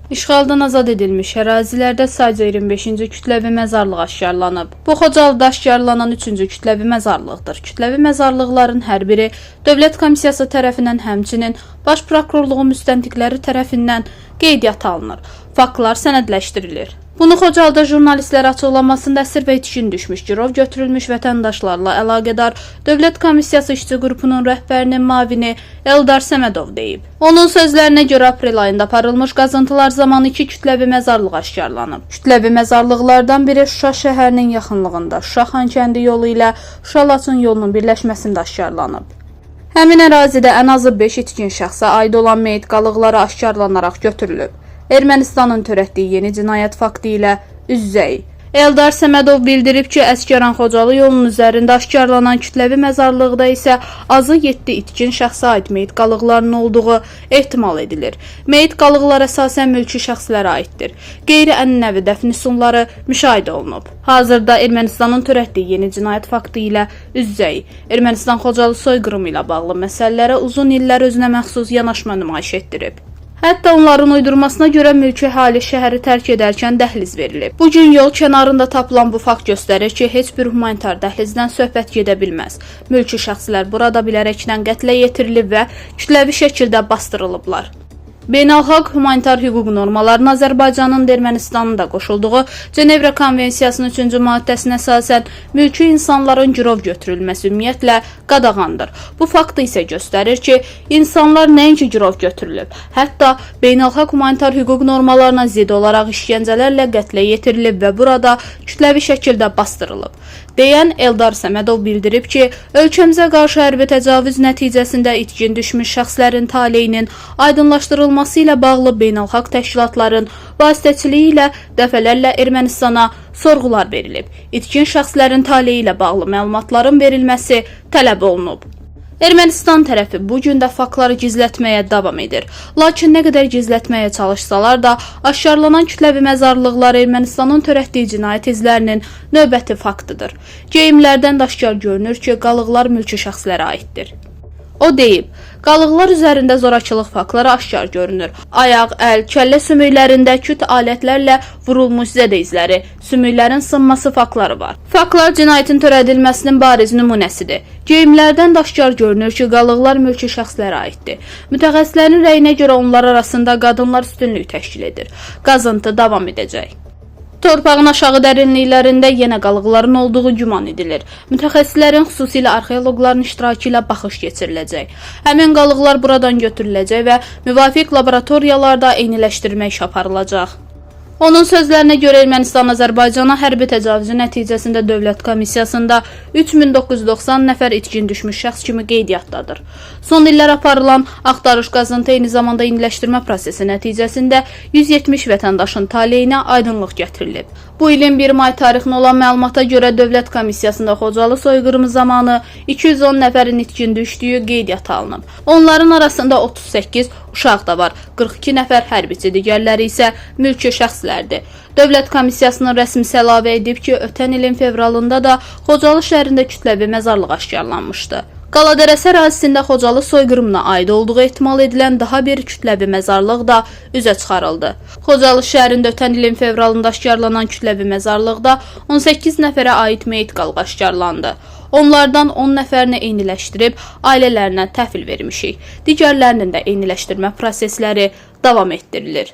İşğaldan azad edilmiş ərazilərdə sayca 25-ci kütləvi məzarlıq aşkarlanıb. Bu Xocalıda aşkarlanan 3-cü kütləvi məzarlıqdır. Kütləvi məzarlıqların hər biri Dövlət Komissiyası tərəfindən, həmçinin Baş Prokurorluğun müstəntiqləri tərəfindən qeydiyyata alınır. Faktlar sənədləşdirilir. Bunu Xocalıda jurnalistlərə açıqlamasında əsir və itkin düşmüş, girov götürülmüş vətəndaşlarla əlaqədar Dövlət Komissiyası işçi qrupunun rəhbərinin müavini Eldar Səmədov deyib. Onun sözlərinə görə aprel ayında aparılmış qazıntılar zamanı iki kütləvi məzarlıq aşkarlanıb. Kütləvi məzarlıqlardan biri Şuşa şəhərinin yaxınlığında Şuşa Xankəndi yolu ilə Şuşa-Laçın yolunun birləşməsində aşkarlanıb. Həmin ərazidə ən azı 5 itkin şəxsə aid olan meyit qalıqları aşkarlanaraq götürülüb. Ermənistanın törətdiyi yeni cinayət faktı ilə üz-üzəyik. Eldar Səmədov bildirib ki, Əsgəran-Xocalı yolunun üzərində aşkarlanan kütləvi məzarlıqda isə azı 7 itkin şəxsə aid meyit qalıqlarının olduğu ehtimal edilir. Meyit qalıqları əsasən mülki şəxslərə aiddir. Qeyri-ənənəvi dəfn üsulları müşahidə olunub. Hazırda Ermənistanın törətdiyi yeni cinayət faktı ilə üz-üzəyik. Ermənistan Xocalı soyqırımı ilə bağlı məsələlərə uzun illər özünə məxsus yanaşma nümayiş etdirib. Hətta onların uydurmasına görə mülki əhali şəhəri tərk edərkən dəhliz verilib. Bu gün yol kənarında tapılan bu fakt göstərir ki, heç bir humanitar dəhlizdən söhbət gedə bilməz. Mülki şəxslər burada bilərəkdən qətlə yetirilib və kütləvi şəkildə bastırılıblar. Beynəlxalq humanitar hüquq normalarına Azərbaycanın da Ermənistanın da qoşulduğu Cenevra Konvensiyasının 3-cü maddəsinə əsasən mülki insanların girov götürülməsi ümumiyyətlə qadağandır. Bu fakt isə göstərir ki, insanlar nəinki girov götürülüb, hətta beynəlxalq humanitar hüquq normalarına zidd olaraq işgəncələrlə qətlə yetirilib və burada kütləvi şəkildə bastırılıb. Deyən Eldar Səmədov bildirib ki, ölkəmizə qarşı hərbi təcavüz nəticəsində itkin düşmüş şəxslərin taleyinin aydınlaşdırılması ilə bağlı beynəlxalq təşkilatların vasitəçiliyi ilə dəfələrlə Ermənistana sorğular verilib. İtkin şəxslərin taleyi ilə bağlı məlumatların verilməsi tələb olunub. Ermənistan tərəfi bu gün də faktları gizlətməyə davam edir. Lakin nə qədər gizlətməyə çalışsalar da, aşkarlanan kütləvi məzarlıqlar Ermənistanın törətdiyi cinayət izlərinin növbəti faktıdır. Geyimlərdən də aşkar görünür ki, qalıqlar mülki şəxslərə aiddir. O deyib, qalıqlar üzərində zorakılıq faktları aşkar görünür. Ayaq, əl, kəllə sümüklərində küt alətlərlə vurulmuş zədə izləri, sümüklərin sınması faktları var. Faktlar cinayətin törədilməsinin bariz nümunəsidir. Geyimlərdən də aşkar görünür ki, qalıqlar mülki şəxslərə aiddir. Mütəxəssislərin rəyinə görə onlar arasında qadınlar üstünlük təşkil edir. Qazıntı davam edəcək. Torpağın aşağı dərinliklərində yenə qalıqların olduğu güman edilir. Mütəxəssislərin, xüsusilə arxeoloqların iştirakı ilə baxış keçiriləcək. Həmin qalıqlar buradan götürüləcək və müvafiq laboratoriyalarda eyniləşdirmə işi aparılacaq. Onun sözlərinə görə Ermənistan Azərbaycana hərbi təcavüzü nəticəsində Dövlət Komissiyasında 3990 nəfər itkin düşmüş şəxs kimi qeydiyyatdadır. Son illər aparılan axtarış, qazıntı, eyni zamanda eyniləşdirmə prosesi nəticəsində 170 vətəndaşın taleyinə aydınlıq gətirilib. Bu ilin 1 may tarixində olan məlumata görə Dövlət Komissiyasında Xocalı soyqırımı zamanı 210 nəfərin itkin düşdüyü qeydiyyata alınıb. Onların arasında 38 uşaq da var, 42 nəfər hərbiçi, digərləri isə mülki şəxslərdir. Dövlət Komissiyasının rəsmisi əlavə edib ki, ötən ilin fevralında da Xocalı şəhərində kütləvi məzarlıq aşkarlanmışdı. Qaladərəsi ərazisində Xocalı soyqırımına aid olduğu ehtimal edilən daha bir kütləvi məzarlıq da üzə çıxarıldı. Xocalı şəhərində ötən ilin fevralında aşkarlanan kütləvi məzarlıqda 18 nəfərə aid meyit qalığı aşkarlandı. Onlardan 10 nəfərini eyniləşdirib ailələrinə təhvil vermişik. Digərlərinin də eyniləşdirmə prosesləri davam etdirilir.